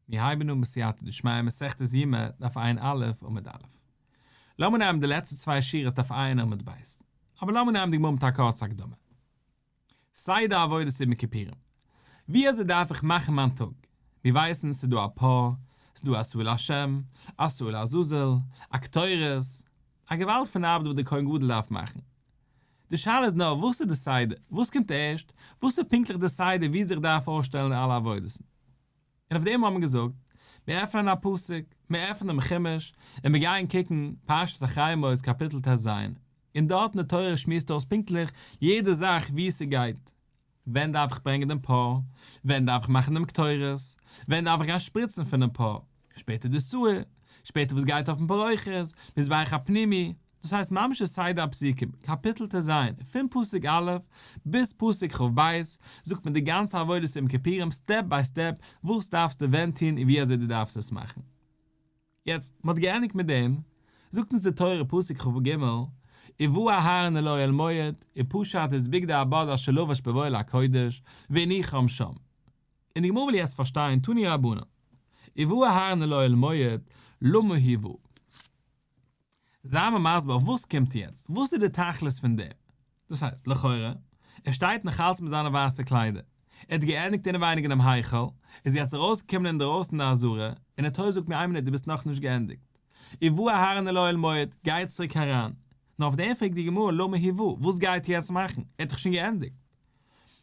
מיר הייבן אן בסייעתא דשמיא מסכת יומא דף ע"א עמוד א'. לאמיר נעמען די לעצטע צוויי שורות דף ע' עמוד ב'. אבער לאמיר נעמען די גמרא מיט א קורצע הקדמה. סדר עבודת יום הכיפורים. ווי אזוי דארף איך מאכן מיין טאג? מיר ווייסן ס'איז דא א פר, ס'איז דא א שעיר לשם, א שעיר לעזאזל, א קטורת, א געוואלד פון ארבעט וואס דער כהן גדול דארף מאכן. די שאלה איז נאר וואס איז די סדר? וואס קומט ערשט? וואס איז פונקטליך די סדר ווי זיך דארף אויסשטעלן אלע עבודות'ן? און אויף דעם האט מען געזאגט, מיר עפענען א פסוק, מיר עפענען דעם חומש, און מיר גייען קוקן פרשת אחרי מות קאפיטל ט"ז, און דארט אין די תורה שמועסט אויס פונקטליך יעדע זאך ווי ס'גייט, ווען דארף איך ברענגען דעם פר, ווען דארף איך מאכן דעם קטורת, ווען דארף איך גיין שפריצן פונעם פר, שפעטער די שעיר, שפעטער וואס גייט אויפן פרוכת, מזבח הפנימי, דאס הייסט ממש איז סדר הפסוקים, קאפיטל ט"ז, פון פסוק א' ביז פסוק כ"ב, זאגט מען די גאנצע עבודת יום כיפורים step by step, וואס דארפסטו ווען טון און ווי אזוי דו דארפסט עס מאכן. יעצט, מען האט געענדיגט מיט דעם, זאגט אונז די תורה פסוק כ"ג, ובא אהרן אל אוהל מועד, ופשט את בגדי הבד אשר לבש בבואו אל הקודש, והניחם שם. און די גמרא וויל יעצט פארשטיין, תנו רבנן, ובא אהרן אל אוהל מועד, למה הובא? זיי מיר מסביר אויף וואס קומט יעצט, וואס איז די תכלית פון דעם? דאס הייסט, לכאורה, ער שטייט נאך אלץ מיט זיינע ווייסע קליידער, ער האט געענדיגט אינעווייניג אינעם היכל, איז יעצט ארויסגעקומען אינדערויסן די עזרה, און די תורה זאגט מיר איין מינוט דו ביסט נאכנישט געענדיגט. ובא אהרן אל אוהל מועד, גיי צוריק אריין. נאר אויף דעם פרעגט די גמרא למה הובא, וואס גייט ער יעצט מאכן, ער האט דאך שוין געענדיגט.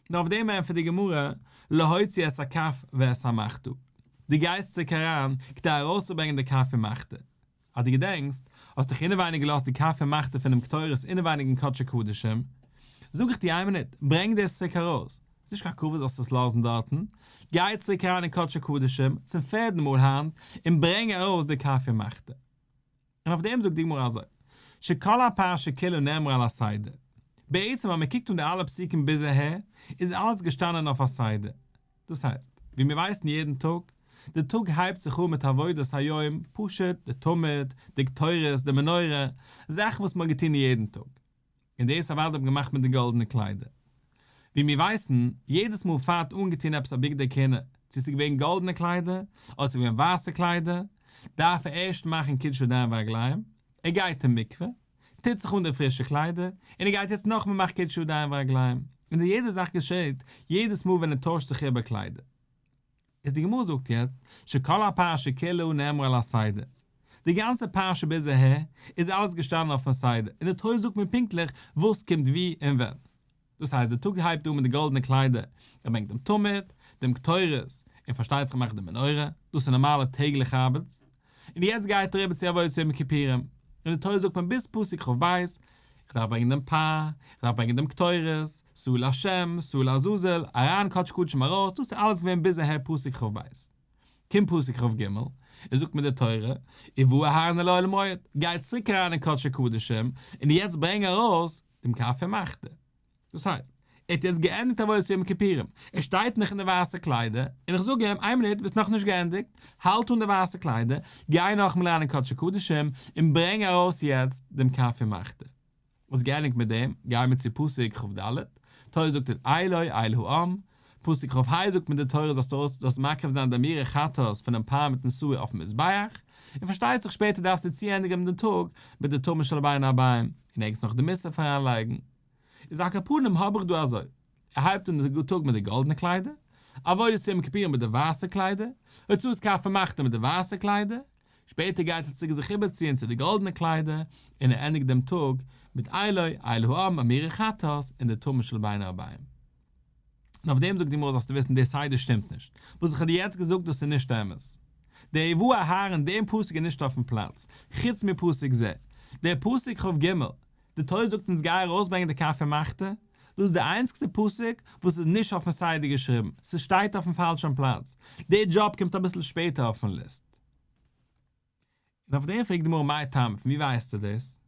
נאר אויף דעם ענטפערט די גמרא, להוציא את הכף ואת המחתה, דו גייסט צוריק אריין כדי ארויסצוברענגען די כף און מחתה. אז דו געדענקסט, האסט דאך אינעווייניג געלאזט די כף און מחתה פונעם קטורת אינעווייניג אין קדשי קדשים. זאג איך דיר איין מינוט, ברענג דאס צוריק ארויס. ס'איז נישט קיין כבוד זאלסט עס לאזן דארטן. גיי צוריק אריין אין קדשי קדשים, צום פערדן מאל היינט, און ברענג ארויס די כף און מחתה. און אויף דעם זאגט די גמרא אזוי, שכל הפרשה כולה נאמרה על הסדר. בעצם ווען מען קוקט אן די אלע פסוקים ביז אהער, איז אלעס געשטאנען אויף א סדר. דאס הייסט, ווי מיר ווייסן יעדן טאג, די טאג הייבט זיך אן מיט עבודת היום, פשוט, די תמיד, די קטורת, די מנורה, זאכן וואס מען האט געטון יעדן טאג. און דאס אוודאי האט מען געמאכט מיט די גאלדענע קליידער. ווי מיר ווייסן, יעדעס מאל פאר האט אנגעטון עפעס א בגדי כהונה, צו ס'איז געווען גאלדענע קליידער, אדער ס'איז געווען ווייסע קליידער, דארף ער ערשט מאכן קידוש ידיים ורגליים, ער גייט אין מקווה, טוט זיך אן די פרישע קליידער, און ער גייט יעצט נאכאמאל מאכן קידוש ידיים ורגליים, און די יעדע זאך געשעט יעדעס מאל ווען ער טוישט זיך איבער קליידער. איז די גמרא זאגט יעצט, שכל הפרשה כולה נאמרה על הסדר. די גאנצע פרשה ביז אהער איז אלעס געשטאנען אויפן סדר, און די תורה זאגט מיר פונקטליך וואס קומט ווי און ווען. דאס הייסט די טאג הייבט אן מיט די גאלדענע קליידער, ער ברענגט דעם תמיד, דעם קטורת, און פארשטייט זיך מאכט די מנורה, דאס איז נארמאלע טעגליכע ארבעט. און יעצט גייט ער איבער צו עבודת יום הכיפורים, און די תורה זאגט מיר ביז פסוק כ"ב, איך דארף ברענגען דעם פר, איך דארף ברענגען דעם קטורת, שעיר לשם, שעיר לעזאזל, אריין קדש קדשים ארויס, דאס איז אלעס געווען ביז אהער פסוק כ"ב. קומט פסוק כ"ג, און זאגט מיר די תורה, ובא אהרן אל אוהל מועד, גיי צוריק אריין אין קדשי קדשים, און יעצט ברענג ארויס דעם כף ומחתה. דאס הייסט, ער האט יעצט געענדיגט עבודת יום כיפורים, ער שטייט נאך אין די ווייסע קליידער, און איך זאג אים, איין מינוט, ביסט נאכנישט געענדיגט, האלט אן די ווייסע קליידער, גיי נאכאמאל אריין אין קדשי קדשים, און ברענג ארויס יעצט דעם כף ומחתה. וואס געענדיגט מיט דעם, גייען מיר צו פסוק כ"ד, תורה זאגט און אילו אל העם, פסוק כ"ה זאגט מיר די תורה זאלסט ארויס זאלסט מקריב זיין די אימורי חטאת פונעם פר מיטן שעיר אויפן מזבח, און פארשטייט זיך שפעטער דארפסטו צוענדיגן דעם טאג מיט די תמיד של בין הערביים, און ערגעץ נאך די מוסף אריינלייגן. איז על כל פנים האב איך דא אזוי, ער הייבט אן די טאג מיט די גאלדענע קליידער, עבודת יום כיפורים מיט די ווייסע קליידער, הוצאת כף ומחתה מיט די ווייסע קליידער, שפעטער גייט ער צוריק זיך איבערציען צו די גאלדענע קליידער, און ער ענדיגט דעם טאג מיט אילו איל העם אימורי חטאת און די תמיד של בין הערביים. און אויף דעם זאגט די גמרא זאלסטו וויסן די סדר שטימט נישט, וואס איך האב דיר יעצט געזאגט דאס איז נישט אמת. דער ובא אהרן דעם פסוק איז נישט אויפן פלאץ, חוץ מפסוק זה. דער פסוק כ"ג, די תורה זאגט אונז גיי ארויסברענגען די כף ומחתה, דאס איז די איינציגסטע פסוק וואס איז נישט אויפן סדר געשריבן, ס'שטייט אויפן פאלשן פלאץ, די דזשאב קומט אביסל שפעטער אויפן ליסט. און אויף דעם פרעגט די גמרא מאי טעמא, פון ווי ווייסטו דאס?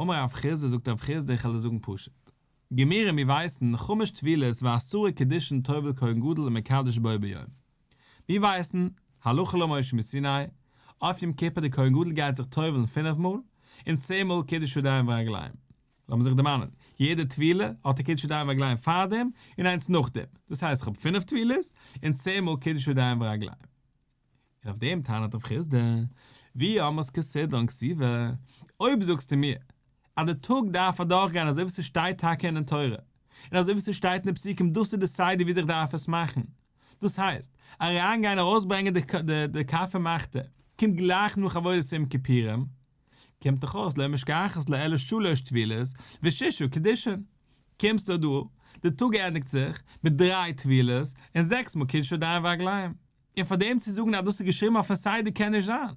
אמר רב חסדא זאגט רב חסדא איך וועל דיר זאגן פשוט. גמירי מיר ווייסן חמש טבילות ועשרה קידושין טובל כהן גדול ומקדש בו ביום. מיר ווייסן, הלכה למשה מסיני, אויף יום כיפור די כהן גדול גייט זיך טובל'ן פינף מאל, און צען מאל קידוש ידיים ורגליים. לאמיר זיך דערמאנען, יעדע טבילה האט א קידוש ידיים ורגליים פארדעם און איינס נאכדעם, דאס הייסט איך האב פינף טבילות און צען מאל קידוש ידיים ורגליים. און אויף דעם טענה'ט רב חסדא, ואי אמרת כסדרן כתיבי, אויב זאגסטו מיר אז די טאג דארף אדורכגיין אזוי ווי ס'שטייט טאקע אינעם תורה, און אזוי ווי ס'שטייט אין די פסוקים דאס איז די סדר וויאזוי איך דארף עס מאכן, דאס הייסט, אריינגיין ארויסברענגען די כף ומחתה קומט גלייך נאך עבודת יום כיפורים, קומט דאך אויס לא משכחת לה אלא שלש טבילות וששה קידושין, קומסטו דא, די טאג ענדיגט זיך מיט דריי טבילות און זעקס מאל קידוש ידיים ורגליים, און פאר דעם צו זאגן אז דאס איז געשריבן אויפן סדר קען נישט זיין.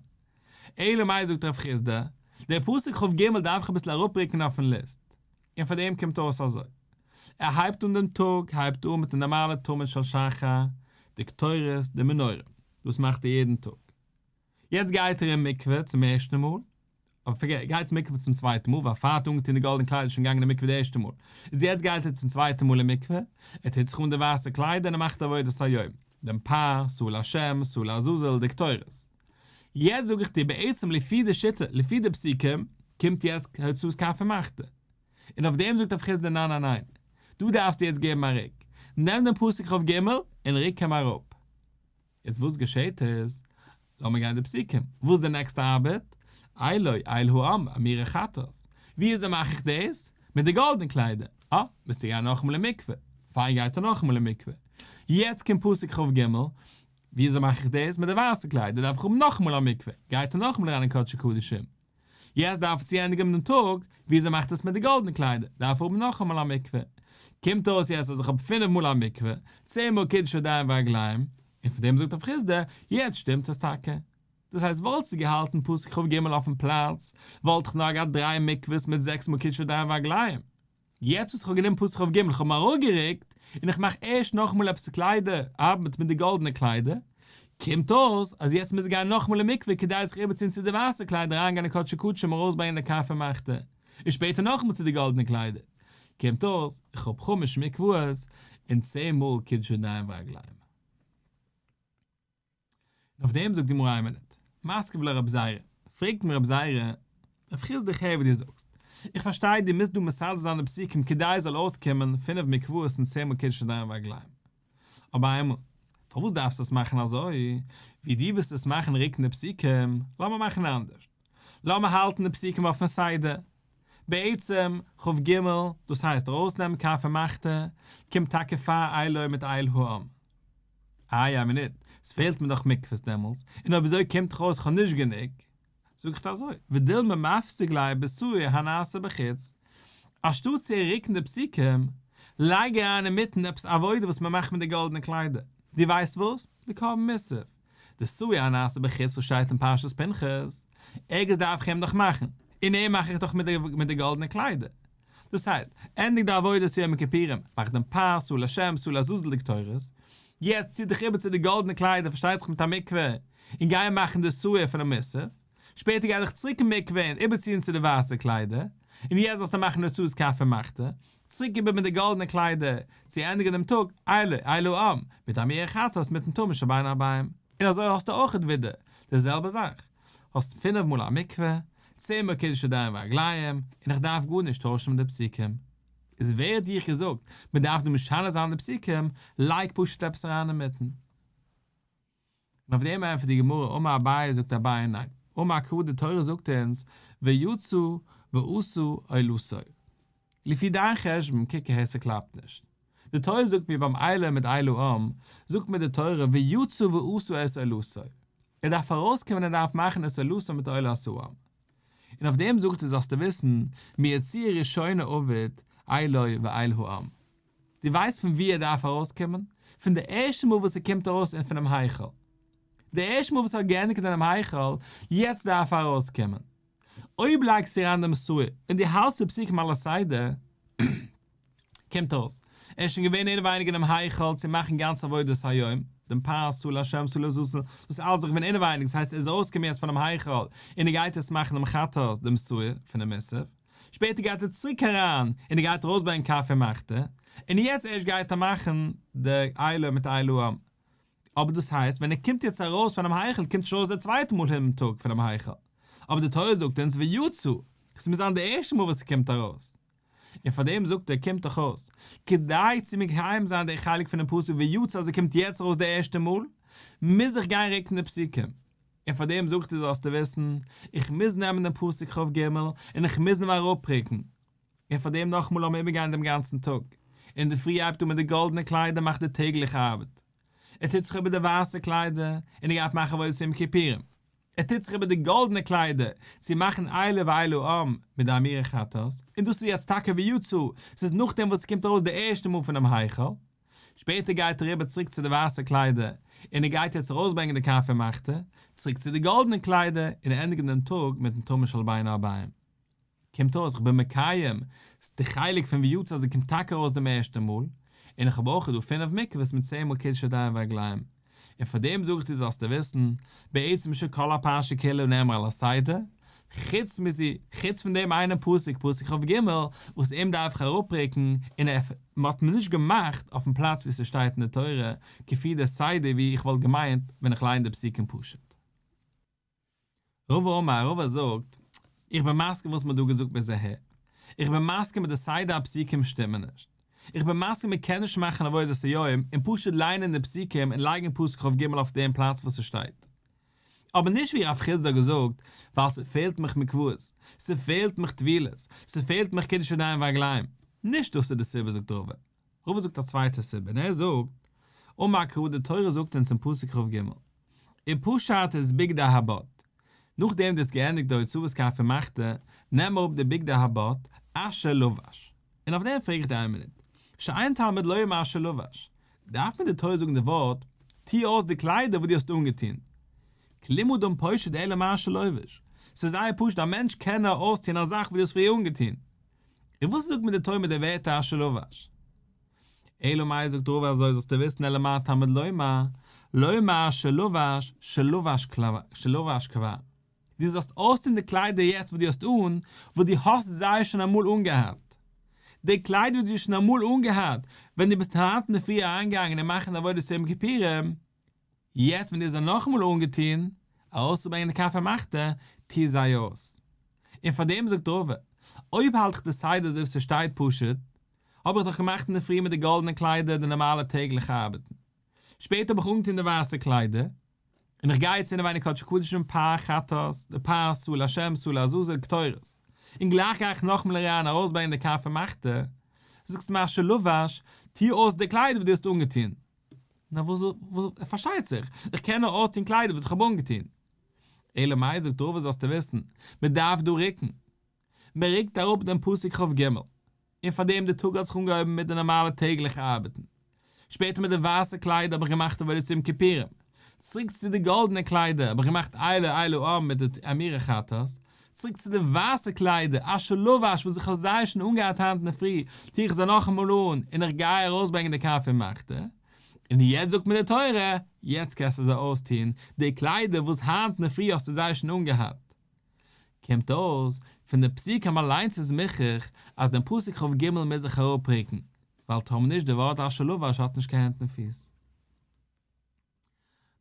אלא מאי זאגט רב חסדא, דער פסוק כ"ג דארף איך אביסל אראפרוקן אויפן ליסט, און פאר דעם קומט אויס אזוי, ער הייבט אן דעם טאג הייבט אן מיט די נארמאלע תמיד של שחר, די קטורת, די מנורה, דאס מאכט ער יעדן טאג. יעצט גייט ער אין מקווה צום ערשטן מאל, אבער פארגעס, ער גייט צום מקווה צום צווייטן מאל, ווייל פאר ער האט אנגעטון די גאלדענע קליידער איז שוין געגאנגען אין מקווה די ערשטע מאל, איז יעצט גייט ער צום צווייטן מאל אין מקווה, ער טוט זיך אן די ווייסע קליידער און ער מאכט עבודת היום, דעם פר, שעיר להשם, שעיר לעזאזל, די קטורת. יעצט זאג איך דיר בעצם לפי די שיטה, לפי די פסוקים, קומט יעצט הוצאת כף ומחתה. און אויף דעם זאגט רב חסדא ניין ניין ניין, דא דארפסטו יעצט געבן א רוק, נעם דעם פסוק כ"ג און רוק אים אראפ. יעצט וואס געשעהט איז, לאמיר גיין די פסוקים, וואס איז די נעקסטע ארבעט? אילו, איל העם, אימורי חטאת. ווי אזוי מאך איך דאס? מיט די גאלדענע קליידער. אה, מוזטו גיין נאכאמאל אין מקווה. פיין גייט ער נאכאמאל אין מקווה. יעצט קומט פסוק כ"ג, ווי אזוי מאך איך דאס? מיט די ווייסע קליידער דארף איך האבן נאכאמאל א מקווה. גייט ער נאכאמאל אריין אין קדשי קדשים. יעצט דארף ער צוענדיגן דעם טאג, וויאזוי מאכט עס מיט די גאלדענע קליידער, דארף ער האבן נאכאמאל א מקווה. קומט אויס יעצט אז איך האב פינף מאל א מקווה, צען מאל קידוש ידיים ורגליים, און פון דעם זאגט רב חסדא, יעצט שטימט עס טאקע. דאס הייסט וואלסטו געהאלטן פסוק כ"ג אויפן פלאץ, וואלט איך נאר געהאט דריי מקווה'ס מיט זעקס מאל קידוש ידיים ורגליים. יעצט וואס איך האב גענומען פסוק כ"ג, איך האב אים אראפגערוקט, און איך מאך ערשט נאכאמאל עפעס קליידער, ארבעט מיט די גאלדענע קליידער, קומט אויס אז יעצט מוז איך גיין נאכאמאל אין מקווה כדי זיך איבערציען צו די ווייסע קליידער אריינגיין אין קדשי קדשים ארויסברענגען די כף ומחתה, און שפעטער נאכאמאל צו די גאלדענע קליידער. קומט אויס איך האב חמש מקוואות און צען מאל קידוש ידיים ורגליים. און אויף דעם זאגט די גמרא איין מינוט, מתקיף לה רב זירא, פרעגט אים רב זירא, רב חסדא איך הער וואס דו זאגסט, איך פארשטיי דו מוזט דא מסדר זיין די פסוקים כדי עס זאל אויסקומען פינף מקוואות און צען מאל קידוש ידיים ורגליים, אבער איינמאל, פארוואס דארפסטו עס מאכן אזוי, ווי דו ווילסט עס מאכן רוקן די פסוקים, לאמיר מאכן אנדערש, לאמיר האלטן די פסוקים אויפן סדר, בעצם כ"ג, דאס הייסט ארויסנעמען כף ומחתה, קומט טאקע פאר אילו מיט איל העם. איי א מינוט, ס'פעלט מיר דאך מקווה'ס דעמאלטס, און אויב אזוי קומט דאך אויס כ'האב נישט גענוג. זאג איך דיר אזוי, ודילמא מפסיק ליה בשעיר הנעשה בחוץ, אנשטאט צו רוקן די פסוקים, לייג אריין אינמיטן עפעס עבודה וואס מ'מאכט מיט די גאלדענע קליידער. דו ווייסט וואס? די קרבן מוסף. די שעיר הנעשה בחוץ וואס שטייט אין פרשת פנחס, ערגעץ דארף איך אים דאך מאכן, און אים מאך איך דאך מיט די גאלדענע קליידער. דאס הייסט, ענדיג די עבודת יום הכיפורים, מאך דעם פר, שעיר לשם, שעיר לעזאזל די קטורת, יעצט צי דיך איבער צו די גאלדענע קליידער פארשטייט זיך מיט א מקווה, און גיי מאכן די שעיר פונעם מוסף, שפעטער גיי דיך צוריק אין מקווה און איבערציען צו די ווייסע קליידער, און יעצט זאלסטו מאכן הוצאת כף ומחתה, צוריק איבער מיט די גאלדענע קליידער, צו ענדיגן דעם טאג, אילו, איל העם, מיט אימורי חטאת מיטן תמיד של בין הערביים. און אזוי האסטו אויכעט ווידער די זעלבע זאך, האסט פינף מאל א מקווה, צען מאל קידוש ידיים ורגליים, און איך דארף גארנישט טוישן מיט די פסוקים. איז ווער האט דיך געזאגט מען דארף דא משנה זיין די פסוקים, לייג פשוט עפעס אריין אינמיטן. און אויף דעם ענטפערט די גמרא אמר אביי זאגט אביי ניין, אמר קרא די תורה זאגט אונז ויצא ועשה עולתו. לפי דיין חשבון קוק אהער ס'קלאפט נישט. די תורה זאגט מיר ביים אילו מיט איל העם, זאגט מיר די תורה ויצא ועשה את עולתו. ער דארף ארויסקומען ער דארף מאכן את עולתו מיט עולת העם. און אויף דעם זאגט ער זאלסטו וויסן מיציאה ראשונה עביד אילו ואיל העם. דו ווייסט פון וואו ער דארף ארויסקומען? פון די ערשטע מאל וואס ער קומט ארויס אין פונעם היכל. די ערשטע מאל וואס ער האט געענדיגט אינעם היכל, יעצט דארף ער ארויסקומען. אויב לייגסטו אריין דעם שעיר און דו האלטסט די פסוקים על הסדר, קומט אויס, ער איז שוין געווען אינעווייניג אינעם היכל צו מאכן גאנץ עבודת היום, דעם פר, שעיר להשם שעיר לעזאזל, דאס איז אלעס דאך געווען אינעווייניג, דאס הייסט ער איז ארויסגעקומען יעצט פונעם היכל און ער גייט יעצט מאכן דעם חטאת, דעם שעיר פונעם מוסף, שפעטער גייט ער צוריק אריין און ער גייט ארויסברענגען כף ומחתה, און יעצט ערשט גייט ער מאכן די אילו מיט איל העם. אבער דאס הייסט ווען ער קומט יעצט ארויס פונעם היכל קומט שוין ארויס די צווייטע מאל אינעם טאג פונעם היכל, אבער די תורה זאגט אונז ויצא, עס מוז זיין די ערשטע מאל וואס ער קומט ארויס, און פאר דעם זאגט ער קומט דאך אויס, כדי צו מקיים זיין די חלק פונעם פסוק ויצא אז ער קומט יעצט ארויס די ערשטע מאל, מוז איך גיין רוקן די פסוקים. און פאר דעם זאג איך דיר זאלסטו וויסן, איך מוז נעמען דעם פסוק כ"ג און איך מוז אים אראפרוקן. און פאר דעם נאכאמאל לאמיר איבערגיין דעם גאנצן טאג. אינדערפרי הייבט אן מיט די גאלדענע קליידער מאכט די טעגליכע ארבעט. ער טוט זיך איבער די ווייסע קליידער און ער גייט מאכן עבודת יום כיפורים. ער טוט זיך איבער די גאלדענע קליידער צו מאכן אילה ואיל העם מיט די אימורי חטאת, און דאס איז יעצט טאקע ויצא, ס'איז נאכדעם וואס ס'קומט ארויס די ערשטע מאל פונעם היכל. שפעטער גייט ער אריבער צוריק צו די ווייסע קליידער און ער גייט יעצט ארויסברענגען די כף ומחתה, צוריק צו די גאלדענע קליידער און ענדיגן דעם טאג מיטן תמיד של בין הערביים. קומט אויס איך בין מקיים די חלק פון ויצא אז ער קומט טאקע ארויס דעם ערשטע מאל, און איך האב אויך דא פינף מקוואות מיט צען מאל קידוש ידיים ורגליים, און פאר דעם זאג איך דיר זאלסטו וויסן, בעצם שכל הפרשה כולה נאמרה על הסדר, חוץ מזה, חוץ פון דעם איינעם פסוק, פסוק כ"ג, וואס אים דארף איך אראפרוקן, און ער, מען האט מיר נישט געמאכט אויפן פלאץ ווי ס'שטייט אין די תורה, כפי די סדר ווי איך וואלט געמיינט ווען איך ליין די פסוקים פשוט. רבא אמר, רבא זאגט, איך בין מסכים וואס מען האט דא געזאגט ביז אהער. איך בין מסכים מיט די סדר הפסוקים שטימען נישט. איך בין מסכים מען קען נישט מאכן עבודת היום און פשוט ליינען די פסוקים און לייגן פסוק כ"ג אויף דעם פלאץ וואס ס'שטייט. אבער נישט ווי רב חסדא האט געזאגט, ווייל ס'פעלט מיך מקוואות, ס'פעלט מיך טבילות, ס'פעלט מיך קידוש ידיים ורגליים. נישט דאס איז די סיבה זאגט רבא. רבא זאגט א צווייטע סיבה און ער זאגט, אמר קרא די תורה זאגט אונז אין פסוק כ"ג, ופשט את בגדי הבד, נאכדעם דו האסט געענדיגט די הוצאת כף ומחתה, נעם אראפ די בגדי הבד, אשר לבש. און אויף דעם פרעג איך דיר איין מינוט, שאין תלמוד לומר אשר לבש, דארף מיר די תורה זאגן די ווארט, טו אויס די קליידער וואס דו האסט אנגעטון? כלום אדם פושט אלא מה שלובש, ס'איז זייער פשוט א מענטש קען נאר אויסטון א זאך וואס דו האסט פריער אנגעטון. און וואס זאגט מיר די תורה מיט די ווערטער אשר לבש? אלא מאי זאגט רבא אזוי זאלסטו וויסן אלא מה תלמוד לומר, לומר אשר לבש שלבש שלבש כבר, דו זאלסט אויסטון די קליידער יעצט וואס דו האסט אן, וואס דו האסט זיי שוין אמאל אנגעהאט. די קליידער וואס דו האסט שוין אמאל אנגעהאט ווען דו ביסט היינט אינדערפרי אריינגעגאנגען און מאכן עבודת יום כיפורים, יעצט ווען דו האסט זיי נאכאמאל אנגעטון, ארויסצוברענגען די כף ומחתה, טו זיי אויס. און פאר דעם זאגט רבא, אויב האלט איך די סדר אזוי ווי ס'שטייט פשוט, האב איך דאך געמאכט אינדערפרי מיט די גאלדענע קליידער די נארמאלע טעגליכע ארבעטן. שפעטער האב איך אנגעטון די ווייסע קליידער, און איך גיי יעצט אינעווייניג קדשי קדשים פר חטאת, די פר שעיר להשם שעיר לעזאזל קטורת, און גלייך גיי איך נאכאמאל אריין ארויסברענגען די כף ומחתה, זאגסטו מיר אשר לבש, טו אויס די קליידער וואס דו האסט אנגעטון. נאר וואס וואס פארשטייט זיך, איך קען נאר אויסטון קליידער וואס איך האב אנגעטון. אלא מאי זאגט רבא זאלסטו וויסן, מען דארף דא רוקן. מען רוקט אראפ דעם פסוק כ"ג, און פאר דעם די טאג האט זיך אנגעהויבן מיט די נארמאלע טעגליכע ארבעטן. שפעטער מיט די ווייסע קליידער האב איך געמאכט עבודת יום כיפורים. צוריק צו די גאלדענע קליידער האב איך געמאכט אילה איל העם מיט די אימורי חטאת. צוריק צו די ווייסע קליידער, אשר לבש וואס איך האב זיי שוין אנגעהאט היינט אינדערפרי, טו איך זיי נאכאמאל אן, און איך גיי ארויסברענגען די כף ומחתה. און יעצט זאגט מיר די תורה, יעצט קענסטו זיי אויסטון, די קליידער וואס היינט אינדערפרי האסטו זיי שוין אנגעהאט. קומט אויס, פון די פסוקים אליינס איז מוכרח, אז דעם פסוק כ"ג מוז איך אראפרוקן, ווייל טאמער נישט די ווארט אשר לבש האט נישט קיין הענט און פיס.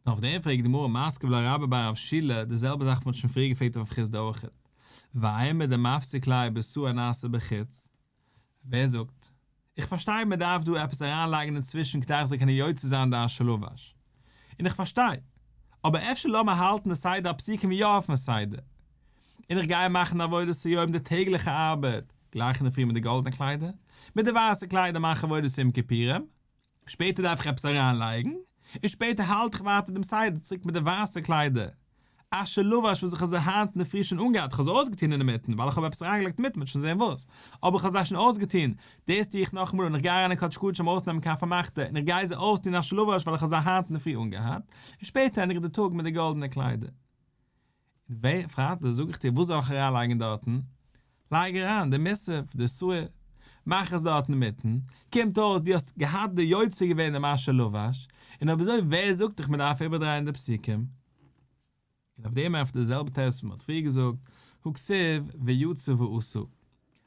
נאר אויף דעם פרעגט די גמרא מתקיף לה רבה בר רב שילא די זעלבע זאך וואס מ'האט שוין פריער געפרעגט אויף רב חסדא אויכעט, ואימא דמפסיק ליה בשעיר הנעשה בחוץ, ווער זאגט? איך פארשטיי מען דארף דא עפעס אריינלייגן אינצווישן כדי איך זאל קענען יוצא זיין די אשר לבש, און איך פארשטיי, אבער אפשר לאמיר האלטן די סדר הפסוקים יא אויפן סדר, און איך גיי מאכן עבודת היום די טעגליכע ארבעט, גלייך אינדערפרי מיט די גאלדענע קליידער, מיט די ווייסע קליידער מאך איך עבודת יום כיפורים, שפעטער דארף איך עפעס אריינלייגן, און שפעטער האלט איך ווייטער דעם סדר צוריק מיט די ווייסע קליידער, אשר לבש וואס איך האב זיי היינט אינדערפרי שוין אנגעהאט, איך האב זיי אויסגעטון אינמיטן ווייל איך האב עפעס אריינגעלייגט אינמיטן מ'וועט שוין זען וואס, אבער איך האב זיי שוין אויסגעטון, דאס טו איך נאכאמאל און איך גיי אריין אין קדש קדשים ארויסנעמען כף ומחתה און איך גיי זיי אויסטון אשר לבש ווייל איך האב זיי היינט אינדערפרי אנגעהאט, און שפעטער ענדיג איך די טאג מיט די גאלדענע קליידער. און ווער פרעגט זאג איך דיר וואס זאל איך אריין לייגן דארטן? לייג אריין די מוסף, די שעיר, מאך עס דארט אינמיטן, קומט אויס דו האסט געהאט די יוצא געווען דעם אשר לבש, און אויב אזוי ווער זאגט דיך מען דארף איבערדרייען די פסוקים? און אויף דעם ענטפערט די זעלבע תירוץ וואס מען האט פריער געזאגט, הא כתיב ויצא ועשה.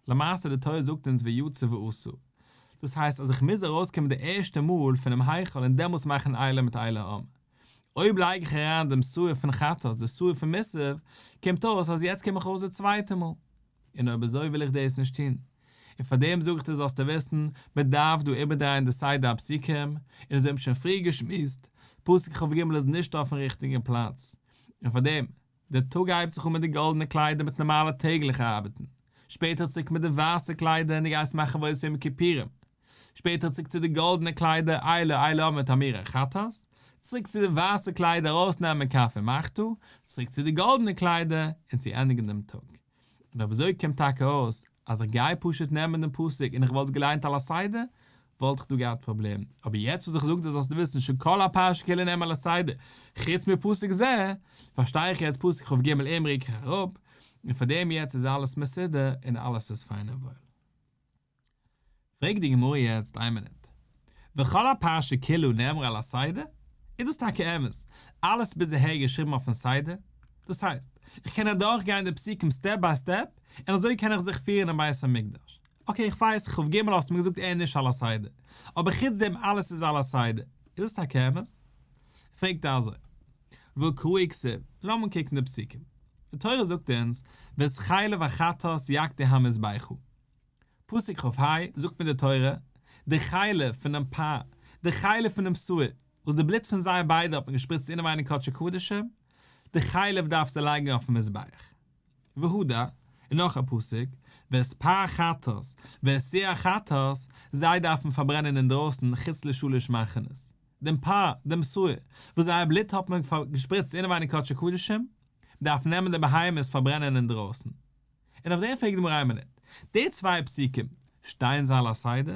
למעשה די תורה זאגט אונז ויצא ועשה. דאס הייסט אז איך מוז ארויסקומען די ערשטע מאל פונעם היכל און דעמאלטס מאכן אילה מיט איל העם. אויב לייג איך אריין דעם שעיר פון חטאת, די שעיר פון מוסף, קומט אויס אז יעצט קום איך ארויס די צווייטע מאל. און אויב אזוי וויל איך דאס נישט טון. און פאר דעם זאג איך דיר זאלסטו וויסן, מען דארף דא איבערדרייען די סדר הפסוקים, און אזוי האבן שוין פריער געשמועסט, פסוק כ"ג איז נישט אויפן ריכטיגן פלאץ, און פאר דעם, דער טאג הייבט זיך אן מיט די גאלדענע קליידער מיט נארמאלע טעגליכע ארבעטן, שפעטער צוריק מיט די ווייסע קליידער און דו גייסט מאכן עבודת יום הכיפורים, שפעטער צוריק צו די גאלדענע קליידער אילה איל העם מיט אימורי חטאת, צוריק צו די ווייסע קליידער ארויסנעמען כף ומחתה, צוריק צו די גאלדענע קליידער און צו ענדיגן דעם טאג. און אויב אזוי קומט טאקע אויס אז איך גיי פשוט נעמען דעם פסוק און איך וואלט עס געליינט על הסדר וואלט איך דא געהאט פראבלעם, אבער יעצט וואס איך זאג דיר זאלסטו וויסן שכל הפרשה כולה נאמרה על הסדר חוץ מפסוק זה, פארשטיי איך יעצט פסוק כ"ג אים רוק איך אראפ, און פאר דעם יעצט איז אלעס מסודר און אלעס איז פיין און וואויל. פרעגט די גמרא יעצט איין מינוט, וכל הפרשה כולה נאמרה על הסדר? איז דאס טאקע אמת? אלעס ביז אהער געשריבן אויפן סדר? דאס הייסט, איך קען אדורך גיין די פסוקים סטעפ ביי סטעפ, און אזוי קען איך זיך פירן אין בית המקדש. okay איך ווייס כ"ג האסטו מיר געזאגט ער איז נישט על הסדר, אבער חוץ דעם אלעס איז על הסדר, איז דאס טאקע אמת? פרעגט ער אזוי, והא קראי כתיב, לאמיר קוקן די פסוקים, די תורה זאגט אונז, ואת חלב החטאת יקטיר המזבחה. פסוק כ"ה זאגט מיר די תורה, די חלב פונעם פר, די חלב פונעם שעיר, וואס די בלוט פון זיי ביידע האט מען געשפריצט אינעווייניג קדשי קדשים, די חלב דארפסטו לייגן אויפן מזבח. והדר, און נאך א פסוק, ואת פר החטאת, ואת שעיר החטאת, זיי דארפן פארברענען אינדרויסן חוץ לשלש מחנות. דעם פר, דעם שעיר, וואס זייער בלוט האט מען געשפריצט אינעווייניג קדשי קדשים, דארף נעמען די בהמות פארברענען אינדרויסן. און אויף דעם פרעגט די גמרא איין מינוט, די צוויי פסוקים, שטייען זיי על הסדר?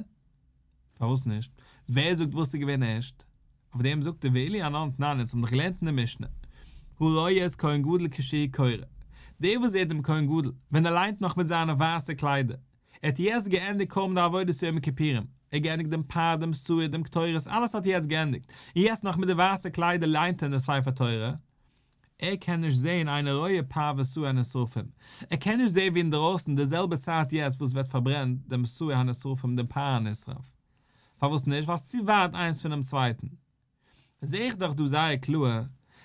פארוואס נישט? ווער זאגט וואס איז געווען ערשט? אויף דעם זאגט ער ואילו אנן תנן אונז האבן דאך געלערנט אין די משנה, הרואה את כהן גדול כשהוא קורא, דער וואס זעט דעם כהן גדול ווען ער ליינט נאך מיט זיינע ווייסע קליידער, ער האט יעצט געענדיגט קוים די עבודת יום הכיפורים, ער האט געענדיגט דעם פר, דעם שעיר, דעם קטורת, אלעס האט ער יעצט געענדיגט, און יעצט נאך מיט די ווייסע קליידער ליינט ער אין די ספר תורה, ער קען נישט זעהן אינו רואה פר ושעיר הנשרפים, ער קען נישט זעהן ווי אינדערויסן די זעלבע צייט יעצט וואס ווערט פארברענט דעם שעיר הנשרפים דעם פר הנשרף. פארוואס נישט? ווייל ס'איז צו ווייט איינס פונעם צווייטן. זעה איך דאך דא זייער קלאר,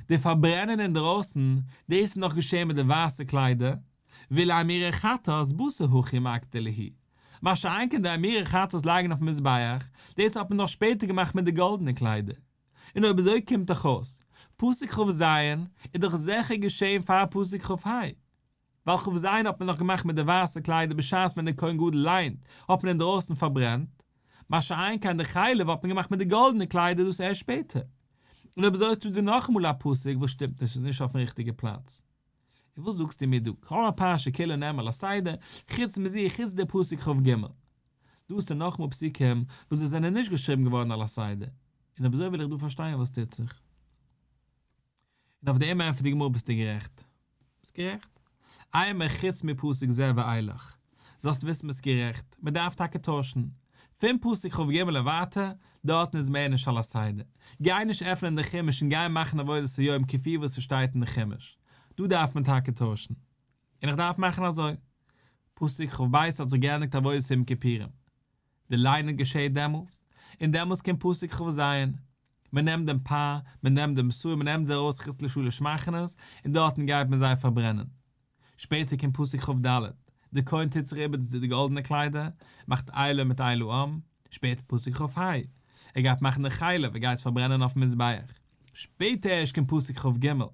די פארברענען אינדערויסן, דאס איז נאך געשעהן מיט די ווייסע קליידער, ואילו אימורי חטאת בתר הכי מקטיר להו. מה שאין כן די אימורי חטאת לייגן אויפן מזבח, דאס האט מען נאך שפעטער געמאכט מיט די גאלדענע קליידער. און אויב אזוי קומט דאך אויס, פסוק כ"ז איז דאך זיכער געשען פאר פסוק כ"ה, ווייל כ"ז האט מען נאך געמאכט מיט די ווייסע קליידער בשעת ווען דער כהן גדול ליינט האט מען אינדרויסן פארברענט, מה שאין כן די חלב האט מען געמאכט מיט די גאלדענע קליידער דאס ערשט שפעטער. און אויב אזוי האסטו דא נאכאמאל א פסוק וואס שטימט נישט איז נישט אויפן ריכטיגע פלאץ. און וואס זאגסטו מיר דא, כל הפרשה כולה נאמרה על הסדר, חוץ מזו חוץ די פסוק כ"ג. דא האסטו נאכאמאל פסוקים וואס זיי זענען נישט געשריבן געווארן על הסדר, און אויב אזוי וויל איך דא פארשטיין וואס טוט זיך. און אויף דעם ענטפערט די גמרא ביסטו גערעכט. ביסט גערעכט. אימא חוץ מפסוק זה ואילך. זאלסט וויסן ביסט גערעכט, מען דארף טאקע טוישן. פון פסוק כ"ג און ווייטער, דארטן איז מער נישט על הסדר. גיי נישט עפענען די חומש און גיי מאכן עבודת היום כפי וואס ס'שטייט אין די חומש. דא דארף מען טאקע טוישן. און איך דארף מאכן אזוי. פסוק כ"ב האט זיך געענדיגט עבודת יום כיפורים. די ליינען געשעהט דעמאלס, און דעמאלס קומט פסוק כ"ז. מען נעמט דעם פר, מען נעמט דעם שעיר, מען נעמט זיי ארויס חוץ לשלש מחנות, און דארטן גייט מען זיי פארברענען. שפעטער קומט פסוק כ"ד, דער כהן טוט זיך איבער די גאלדענע קליידער, מאכט אילה מיט איל העם, שפעטער פסוק כ"ה, ער גייט מאכן די חלב, ער גייט עס פארברענען אויפן מזבח. שפעטער ערשט קומט פסוק כ"ג, און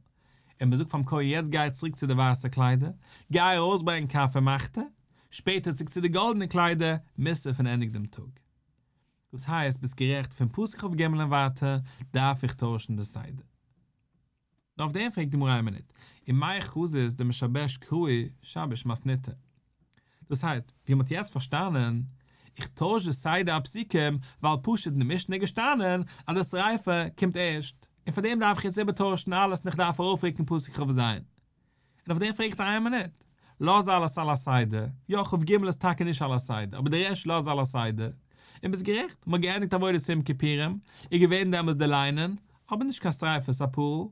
מען זאגט פארן כהן יעצט גיי צוריק צו די ווייסע קליידער, גיי ארויסברענגען כף ומחתה, שפעטער צוריק צו די גאלדענע קליידער, מוסף און ענדיג דעם טאג. דאס הייסט ביסט גערעכט פון פסוק כ"ג און ווייטער דארף איך טוישן די סדר. נאר אויף דעם פרעגט די גמרא איין מינוט, ומאי חזית דמשבש קראי שביש מתניתא. דאס הייסט, ווי מ'האט יעצט פארשטאנען, איך טויש די סדר הפסוקים ווייל פשוט אין די משנה איז געשטאנען אז די שריפה קומט ערשט, און פאר דעם דארף איך יעצט איבערטוישן אלעס און איך דארף ארויפרוקן פסוק כ"ז. און אויף דעם פרעגט ער איין מינוט, לאז אלעס על הסדר, יא כ"ג איז טאקע נישט על הסדר, אבער די רעשט לאז על הסדר, און ביסט גערעכט, מ'האט געענדיגט עבודת יום כיפורים, איז געווען דעמאלס די ליינען, אבער נישט קיין שריפת הפרה.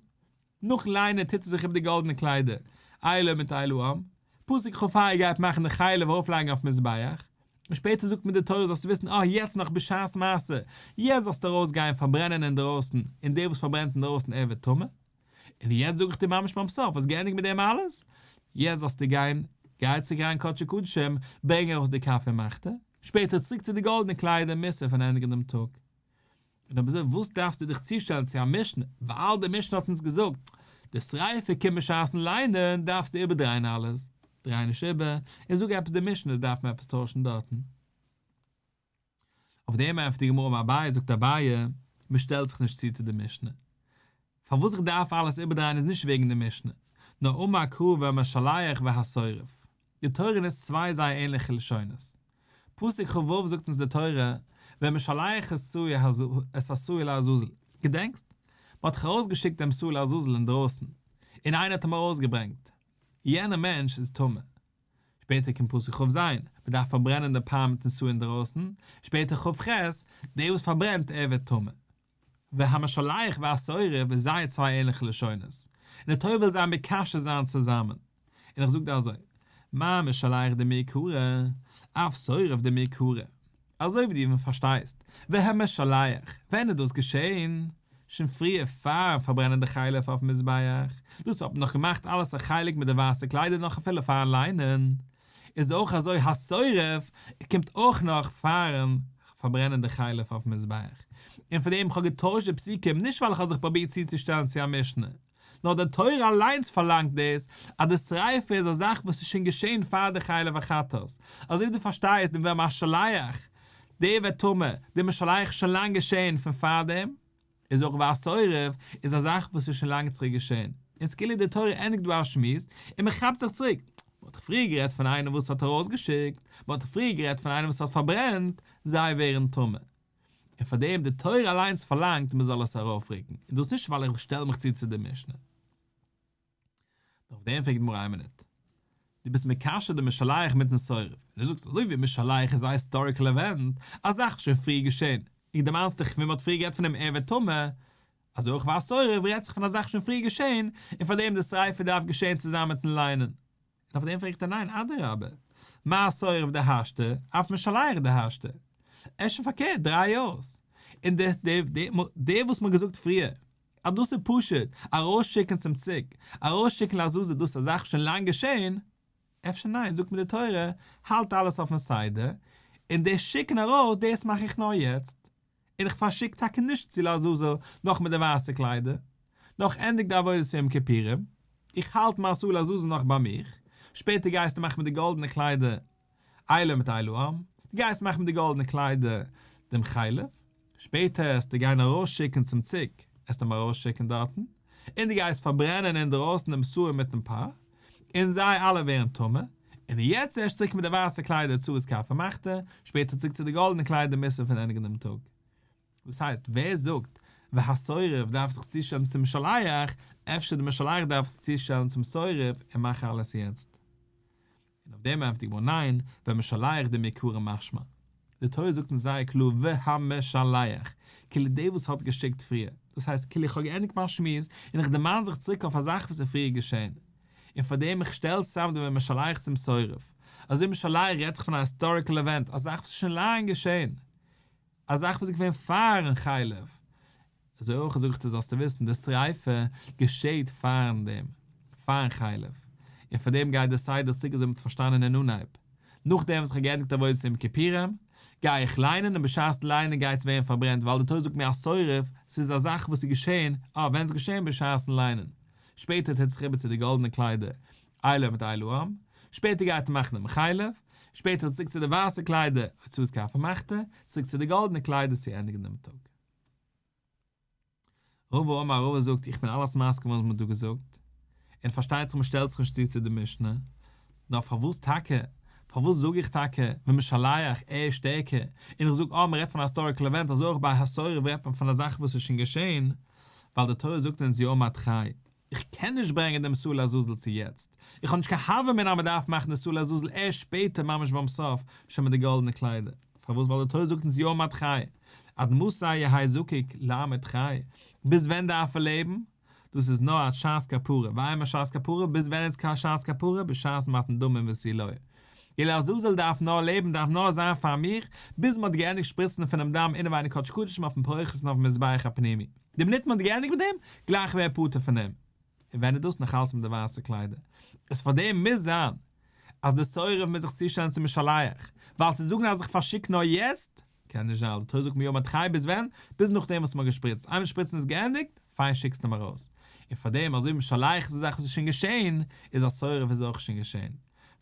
נאכן ליינען טוט ער זיך איבער די גאלדענע קליידער, אילה מיט איל העם, פסוק כ"ה גייט מאכן די חלב ארויפלייגן אויפן מזבח, און שפעטער זאגט מיר די תורה זאלסטו וויסן אה יעצט נאך בשעת מעשה, יעצט זאלסטו ארויס גיין פארברענען אינדערויסן, און דער וואס פארברענט אינדערויסן ער ווערט טמא. און יעצט זאג איך דיר ממש ביים סוף, האסט געענדיגט מיט דעם אלעס? יעצט זאלסטו גיין, גיי צוריק אריין קדשי קדשים, ברענג ארויס די כף ומחתה, שפעטער צוריק צו די גאלדענע קליידער מוסף און ענדיגן דעם טאג. און אויב אזוי וואס דארפסטו דיך צושטעלן צו א משנה, ווייל די משנה האט אונז געזאגט די שריפה קומט בשעת'ן ליינען, דארפסטו איבערדרייען אלעס, דריי נישט איבער, און זאג עפעס די משנה, עס דארף מען עפעס טוישן דארטן. אויף דעם ענטפערט די גמרא אמר אביי, זאגט אביי, מען שטעלט זיך נישט צו צו די משנה. פארוואס איך דארף אלעס איבערדרייען איז נישט וועגן די משנה, נאר אמר קרא והמשלח והשורף. די תורה נוצט צוויי זייער ענליכע לשונות. פסוק כ"ו זאגט אונז די תורה, והמשלח את השעיר לעזאזל. געדענקסט? מען האט דאך ארויסגעשיקט דעם שעיר לעזאזל אינדרויסן, און איינער האט אים ארויסגעברענגט. יענער מענטש איז טמא. שפעטער קומט פסוק כ"ז, מען דארף פארברענען די פר מיטן שעיר אינדרויסן, שפעטער כ"ח, דער וואס פארברענט ער ווערט טמא. והמשלח והשורף איז זייער צוויי ענליכע לשונות, און די תורה וויל זיי מקשר זיין צוזאמען, און איך זאג דיר אזוי, מה משלח דמעיקרא, אף שורף דמעיקרא, אזוי ווי דו פארשטייסט, והמשלח, ווען איז דאס געשען? שוין פריער פארן פארברענען די חלב אויפן מזבח, דאס האט מען נאך געמאכט אלעס א חלק מיט די ווייסע קליידער נאך אפילו פארן ליינען, איז אויך אזוי השורף קומט אויך נאך פארן פארברענען די חלב אויפן מזבח, און פאר דעם איך האב געטוישט די פסוקים נישט ווייל איך האב זיך פרובירט צוצושטעלן צו א משנה, נאר די תורה אליינס פארלאנגט דאס אז די שריפה איז א זאך וואס איז שוין געשען פאר די חלב החטאת, אזוי ווי דו פארשטייסט דעם והמשלח, דער ווערט טמא, די משלח איז שוין לאנג געשען פון פארדעם, איז אויך והשורף איז א זאך וואס איז שוין לאנג צוריק געשען, און ס'כאילו די תורה ענדיגט דא א שמועס און מען כאפט זיך צוריק, מען האט דאך פריער גערעדט פון איינעם וואס האט ארויסגעשיקט, מען האט דאך פריער גערעדט פון איינעם וואס האט פארברענט, זיי ווערן טמא. און פאר דעם די תורה אליינס פארלאנגט מען זאל עס ארויפרוקן, און דאס נישט ווייל איך שטעל מיך צו צו די משנה. אויף דעם פרעגט די גמרא איין מינוט, דו ביסט מקשר די משלח מיטן שורף, און דו זאגסט אזוי ווי משלח איז א היסטאריקל עווענט, א זאך וואס שוין פריער געשען, און דערמאנסט דיך ווען מען האט פריער גערעדט פון דעם ער ווערט טמא, אזוי אויך והשורף רעדט זיך פון א זאך שוין פריער געשען, און פאר דעם די שריפה דארף געשען צוזאמען מיטן ליינען. און אויף דעם פרעגט ער ניין אדרבה, מה שורף דהשתא, אף משלח דהשתא. אפשר פארקערט דריי אויס. און די די די די וואס מ'האט געזאגט פריער אז דאס איז פשוט ארויסשיקן צום ציג, ארויסשיקן לעזאזל דאס איז א זאך שוין לאנג געשען, אפשר ניין זאגט מיר די תורה האלט אלעס אויפן סדר, און די שיקן ארויס דאס מאך איך נאר יעצט. און איך פארשיק טאקע נישט צו לעזאזל נאך מיט די ווייסע קליידער, נאך ענדיג די עבודת יום כיפורים, איך האלט מיין שעיר לעזאזל נאך ביי מיך, שפעטער גייסטו מאכן מיט די גאלדענע קליידער אילו מיט איל העם, דו גייסט מאכן מיט די גאלדענע קליידער דעם חלב, שפעטער עסטו גיין ארויסשיקן צום ציג, עסטו אים ארויסשיקן דארטן, און דו גייסט פארברענען אינדערויסן דעם שעיר מיטן פר, און זיי אלע ווערן טמא, און יעצט ערשט צוריק מיט די ווייסע קליידער הוצאת כף ומחתה, שפעטער צוריק צו די גאלדענע קליידער מוסף און ענדיגן דעם טאג. דאס הייסט, ווער זאגט והשורף דארף זיך צושטעלן צום משלח, אפשר די משלח דארף זיך צושטעלן צום שורף און מאכן אלעס יעצט. און אויף דעם ענטפערט די גמרא ניין, והמשלח דמעיקרא משמע. די תורה זאגט אונז זייער קלאר והמשלח, כאילו דער וואס האט געשיקט פריער, דאס הייסט כאילו איך האב געענדיגט מיין שמועס און איך דערמאן זיך צוריק אויף א זאך וואס איז פריער געשען, און פאר דעם איך שטעל צוזאם דעם והמשלח צום שורף, אזוי משלח רעדט זיך פון א היסטאריקל עווענט, א זאך וואס איז שוין לאנג געשען, א זאך וואס איז געווען פארן חלב, אזוי אויך זאג איך דיר זאלסטו וויסן די שריפה געשעהט פארן דעם, פארן חלב, און פאר דעם גייט די סדר צוריק אזוי ווי מ'האט פארשטאנען אין אנהייב, נאכדעם וואס איך האב געענדיגט עבודת יום כיפורים, גיי איך ליינען און בשעת ליינען גייט עס ווערן פארברענט ווייל די תורה זאגט מיר השורף, ס'איז א זאך וואס איז געשעהן, אה ווען איז געשעהן בשעת'ן ליינען, שפעטער טוט זיך איבער צו די גאלדענע קליידער, אילו מיט איל העם, שפעטער גייט ער מאכן דעם חלב, שפעטער צוריק צו די ווייסע קליידער, הוצאת כף ומחתה, צוריק צו די גאלדענע קליידער צו ענדיגן דעם טאג. רבא אמר רבא זאגט איך בין אלעס מסכים וואס מען האט דא געזאגט, און פארשטייט זיך מען שטעלט זיך נישט צו צו די משנה, נאר פארוואס טאקע, פארוואס זאג איך טאקע והמשלח ער איז שטערקער, און איך זאג אה מען רעדט פון א היסטאריקל עווענט אזוי אויך ביי השורף רעדט מען פון א זאך וואס איז שוין געשען, ווייל די תורה זאגט אונז יעמד חי, איך קען נישט ברענגען דעם שעיר לעזאזל צו יעצט, איך האב נישט קיין הוה אמינא אז מען דארף מאכן די שעיר לעזאזל ערשט שפעטער ממש ביים סוף שוין מיט די גאלדענע קליידער, פארוואס ווייל די תורה זאגט אונז יעמד חי, עד מתי יהא זקוק לעמוד חי, ביז ווען דארף ער לעבן? דאס איז נאר עד שעת כפרה, ואימא שעת כפרה, ביז ווען איז שעת כפרה? בשעת מתן דמים ותו לא. די לעזאזל דארף נאר לעבן דארף נאר זיין פאר מיך, ביז מען האט געענדיגט שפריצן פונעם דם אינעווייניג קדש קדשים אויפן פרוכת און אויפן מזבח הפנימי. די מינוט מען האט געענדיגט מיט דעם, גלייך ווער פטור פון אים. און ווען איז דאס נאך אלץ מיט די ווייסע קליידער? איז פאר דעם מוז זיין אז די שורף מוז זיך צושטעלן צום משלח, ווייל צו זאגן אז איך פארשיק נאר יעצט, קען נישט זיין, די תורה זאגט מיום עד חי ביז ווען? ביז נאכדעם וואס מ'האט געשפריצט, איינמאל שפריצן איז געענדיגט, פיין שיקסט אים ארויס. און פארדעם אזוי ווי משלח איז א זאך וואס איז שוין געשען, איז א שורף איז אויך שוין געשען.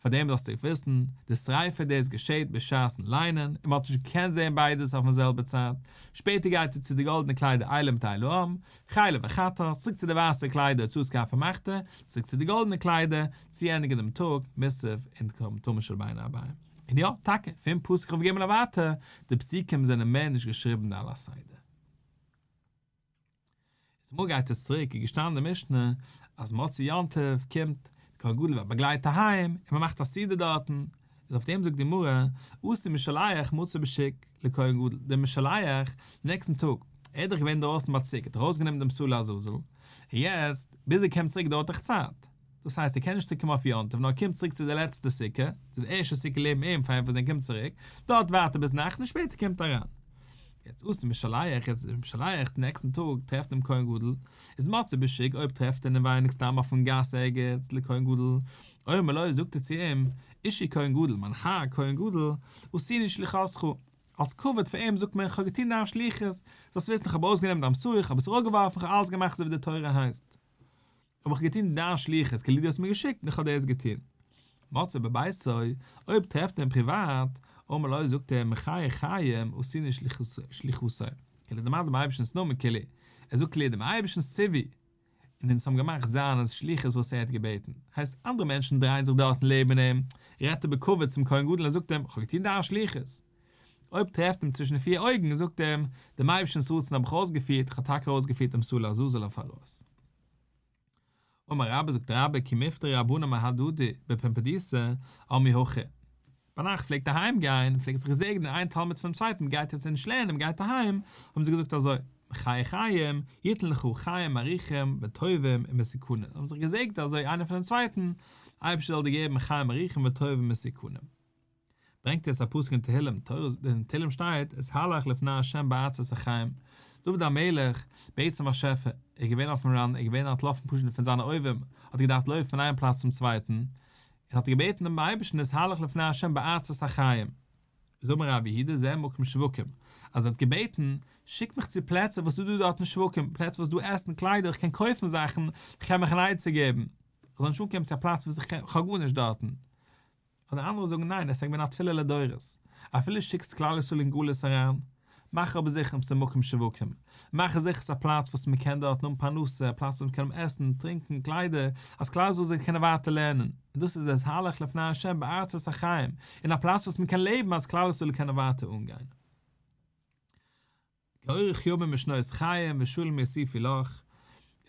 פארדעם זאלסטו וויסן, די שריפה דאס געשעט בשעת'ן ליינען, און מ'האט נישט געקענט זען ביידעס אויפן זעלבע צייט. שפעטער גייט ער צו די גאלדענע קליידער אילים מיט איל העם, חלב וחטאת, צוריק צו די ווייסע קליידער הוצאת כף ומחתה, צוריק צו די גאלדענע קליידער, צו ענדיגן דעם טאג, מוסף און קרבן תמיד של בין הערביים. און יא, טאקע, פון פסוק כ"ג און ווייטער, די פסוקים זענען מער נישט געשריבן על הסדר. איז אמאל גייט עס צוריק איז געשטאנען די משנה אז מוצאי יום טוב קומט די כהן גדול ווערט באגלייט אהיים און מען מאכט א סעודה דארטן, איז אויף דעם זאגט די גמרא אתא משלח מצי בשוק לכהן גדול, דער משלח נעקסטן טאג ער איז דאך געווען אינדערויסן ביי סוכה האט ער ארויסגענומען דעם שעיר לעזאזל און יעצט ביז ער קומט צוריק דויערט דאך צייט, דאס הייסט ער קען נישט צוריק קומען אויף יום טוב נאר ער קומט צוריק צו די לעצטע סוכה, צו די ערשטע סוכה לעבן אים פאר ער קומט צוריק, דארט ווארט ער ביז נאכט און שפעטער קומט ער אריין. יעצט אתא משלח, יעצט איז משלח די נעקסטן טאג טרעפט דעם כהן גדול, איז מצי בשוק אויב טרעפט ער אינעווייניג סתם אויפן גאס ערגעץ לכהן גדול, אומר לו זאגט ער צו אים, אישי כהן גדול, מיין האר כהן גדול, עשינו שליחותך, אלס כבוד פאר אים זאגט מען איך האב געטון דיין שליחות, זאלסט וויסן איך האב ארויסגענומען דיין שעיר, איך האב עס אראפגעווארפן, איך האב אלעס געמאכט אזוי ווי די תורה הייסט. האב איך געטון דיין שליחות כאילו דו האסט מיר געשיקט און איך האב דאס געטון. מצאו בביתו, אויב טרעפט ער אים פריוואט, אומר לו זאגט ער מחיי חיים עשינו שליחותו, כאילו דערמאנט דעם אייבערשטנ'ס נאמען כאילו, ער זאגט כאילו דעם אייבערשטנ'ס ציווי, און אונז האבן געמאכט זיין שליחות וואס ער האט געבעטן, הייסט אנדערע מענטשן דרייען זיך דארטן לעבן אים, רעדט ער בכבוד צום כהן גדול און זאגט אים, כ'האב געטון דיין שליחות. אויב טרעפט אים צווישן פיר אויגן, זאגט ער אים, דעם אייבערשטנ'ס רצון האב איך אויסגעפירט, איך האב טאקע ארויסגעפירט דעם שעיר לעזאזל אויף ארויס. אמר רבה זאגט רבה כי מפטרי רבנן מהדדי בפומבדיתא אמרי הכי. ביינאכט פלעגט אהיים גיין, פלעגט זיך געזעגענען איין תלמיד פונעם צווייטן מ'גייט יעצט נישט לערנען מ'גייט אהיים, האבן זיי געזאגט אזוי, מחיי חיים יתן לך חיים ארוכים וטובים ומתוקנים, האבן זיך געזעגנט אזוי איינער פונעם צווייטן, אייבערשטער זאל דיר געבן חיים ארוכים וטובים ומתוקנים. ברענגט עס א פסוק אין תהילים, אין תהילים שטייט, התהלך לפני ה' בארצות החיים, דוד המלך בעט צום באשעפער, ער איז געווען אויפן run, ער איז געווען אנטלאפן פשוט פון זיינע אויבים, האט געדארפט לויפן פון איין פלאץ צום צווייטן, און האט געבעטן דעם אייבערשטן התהלך לפני ה' בארצות החיים. איז אמר רב יהודה זה מקום שווקים, אז ער האט געבעטן, שיק מיך צו פלעצער וואס איז דא דארטן שווקים, פלעצער וואס איז דא עסן, קליידער, איך קען קויפן זאכן, איך קען מיך אן עצה געבן, איך זאל נישט אנקומען צו א פלאץ וואס איך האב גארנישט דארטן. אדער אנדערע זאגן ניין עס איז געווען א תפילה לדורות, אפילו שיקסט כלל ישראל אין גלות אריין, מאך אבער זיכער ס'איז מקום שווקים, מאך זיכער ס'איז א פלאץ וואס מ'קען דארטן האבן פרנסה, א פלאץ וואס מ'קען האבן עסן, טרינקען, קליידער, אז כלל ישראל זאל קענען ווייטער לערנען, און דאס איז התהלך לפני ה' בארצות החיים, אין א פלאץ וואס מ'קען לעבן אז כלל ישראל זאל קענען ווייטער אנגיין. כאורך ימים ושנות חיים ושלום יוסיפו לך,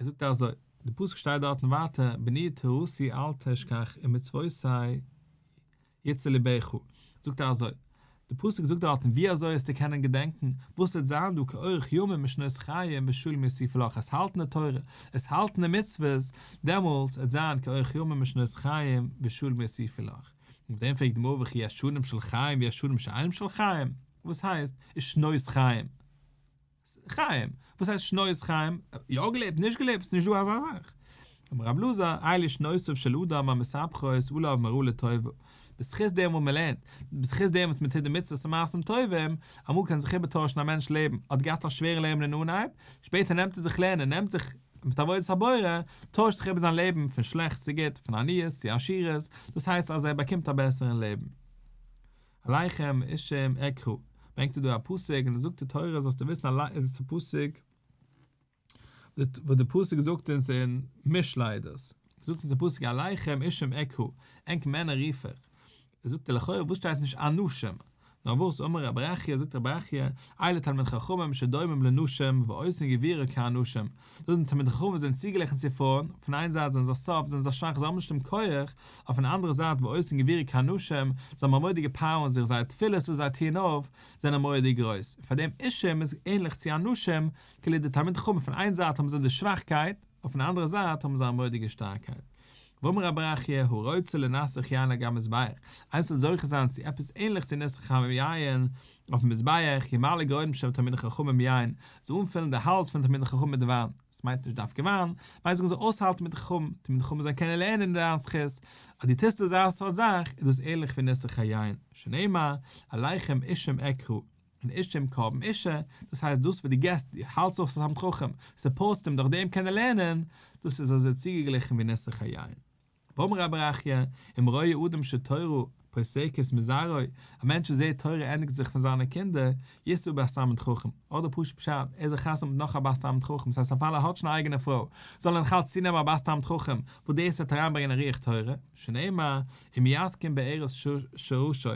ער זאגט אזוי, די פסוק שטייט דארטן ווייטער בני תורתי אל תשכח ומצוותי יצר לבך, זאגט ער אזוי, די פסוק זאגט דארטן ווי אזוי עסטו קענען געדענקן וואס וועט זיין דא כאורך ימים ושנות חיים ושלום יוסיפו לך, עסט האלטן די תורה, עסט האלטן די מצוות, דעמאלטס וועט זיין כאורך ימים ושנות חיים ושלום יוסיפו לך. אויף דעם פרעגט די גמרא וכי יש שנים של חיים ויש שנים שאינם של חיים? וואס הייסט איז שנות חיים? חיים! וואס הייסט שנות חיים? יא געלעבט נישט געלעבט ס'נישט דא אזא זאך. אמר רב אלעזר, אלו שנותיו של אדם המתהפכות עליו מרעה לטובה, בזכות דעם וואס מ'לערנט, בזכות דעם וואס מ'טוט די מצוות און מעשים טובים, אמאל קען זיך איבערטוישן א מענטש לעבן, האט געהאט א שווערע לעבן אין אנהייב, שפעטער נעמט ער זיך לערנען, נעמט זיך מיט עבודת הבורא, טוישט זיך איבער זיין לעבן פון שלעכטס צו גוט, פון עניות צו עשירות, דאס הייסט אז ער באקומט א בעסערן לעבן. אליכם אישים אקרא, ברענגט ער דא א פסוק און ער זאגט די תורה זאלסטו וויסן עס איז א פסוק וואס די פסוק זאגט אונז אין משלי איז דאס, זאגט אונז די פסוק אליכם אישים אקרא, ענק מענער רוף איך, זאגט ער לכאורה וואס שטייט נישט אנשים, נאר וואס אמר רבי ברכיה זאגט רבי ברכיה, אלו תלמידי חכמים שדומים לנשים ועושים גבורה כאנשים, דאס זענען תלמידי חכמים וואס זענען צוגעגליכן צו פרויען, פון איין זייט זענען זיי soft, זענען זיי שוואך, זיי האבן נישט דעם כח, אויפן אנדערע זייט ועושים גבורה כאנשים, זיי האבן א מורא'דיגע power אין זיך, זייער תפילות וואס זיי טוען אויף, זענען מורא'דיג גרויס, און פאר דעם אישים איז ענליך צו אנשים, כאילו די תלמידי חכמים פון איין זייט האבן זיי די שוואכקייט, אויפן אנדערע זייט האבן זיי א מורא'דיגע שטארקייט. ואמר רבי ברכיה, הרוצה לנסך יין על גבי מזבח, איינער וויל זוכה זיין צו עפעס ענליך צו ניסוך היין אויפן מזבח, ימלא גרונם של תלמידי חכמים יין, זאל אנפילן די האלז פון תלמידי חכמים מיט וויין, עס מיינט נישט דווקא וויין, מיינט זאגן זאל אויסהאלטן מיט די חכמים, תלמידי חכמים זאלן קענען לערנען אין דיין זכות, אז דו טוסט אזא סארט זאך, איז דאס ענליך ווי ניסוך היין, שנאמר, אליכם אישים אקרא. און אשה עם קרבן אשה, דאס הייסט דאס וואס דו געסט, דו האלטסט אויס א תלמיד חכם, סופארטסט אים דורך דעם קען ער לערנען, דאס איז אזוי צוגעגליכן ווי ניסוך היין. ואמר רבי ברכיה, אם רואה אדם שתורה פוסקת מזרעו, א מענטש וואס זעט תורה ענדיגט זיך פון זיינע קינדער, ישא בת תלמיד חכם, אדער פשוט פשט, ער זאל חתונה האבן מיט נאך א בת תלמיד חכם, ס'הייסט אפילו ער האט שוין א אייגענע פרוי, זאל ער נאכאלץ צונעמען א בת תלמיד חכם, וואס דאס וועט אריינברענגען א רוח תורה, שנאמר, אם יזקין בארץ שרשו.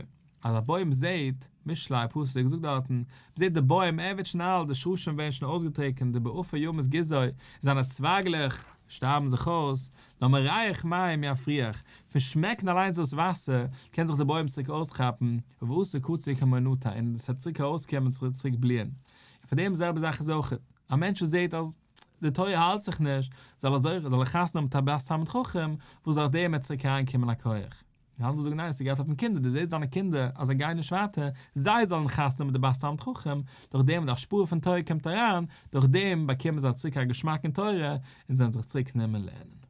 אז א בוים זעהט, משלי פסוק זאגט דארטן, מ'זעהט די בוים ער ווערט שוין אלט, די שרשים ווערן שוין אויסגעטריקענט, די בעפר ימות גזעו, זיינע צווייגלעך שטארבן זיך אויס, נאר מריח מים יפריח, פון שמעקן אליינס דאס וואסער, קען זיך די בוים צוריק אויסכאפן, ועשה קציר כמו נטע, און עס וועט צוריק ארויסקומען און צוריק בליען. און פאר דעם זעלבע זאך איז אויך, א מענטש וואס זעהט אז די תורה האלט זיך נישט, זאל ער זוכה, זאל ער חתונה האבן מיט א בת תלמיד חכם, וואס דורך דעם וועט צוריק אריינקומען א כח. די אנדערע זאגן ניין ס'גייט אויפן קינדער דו זעסט דיינע קינדער אז זיי גייען נישט ווייטער זיי זאלן חתונה האבן מיט די בת תלמיד חכם דורך דעם די השפעה פון תורה קומט אריין דורך דעם באקומען זיי צוריק א געשמאק אין תורה און זיי וועלן זיך צוריק נעמען לערנען.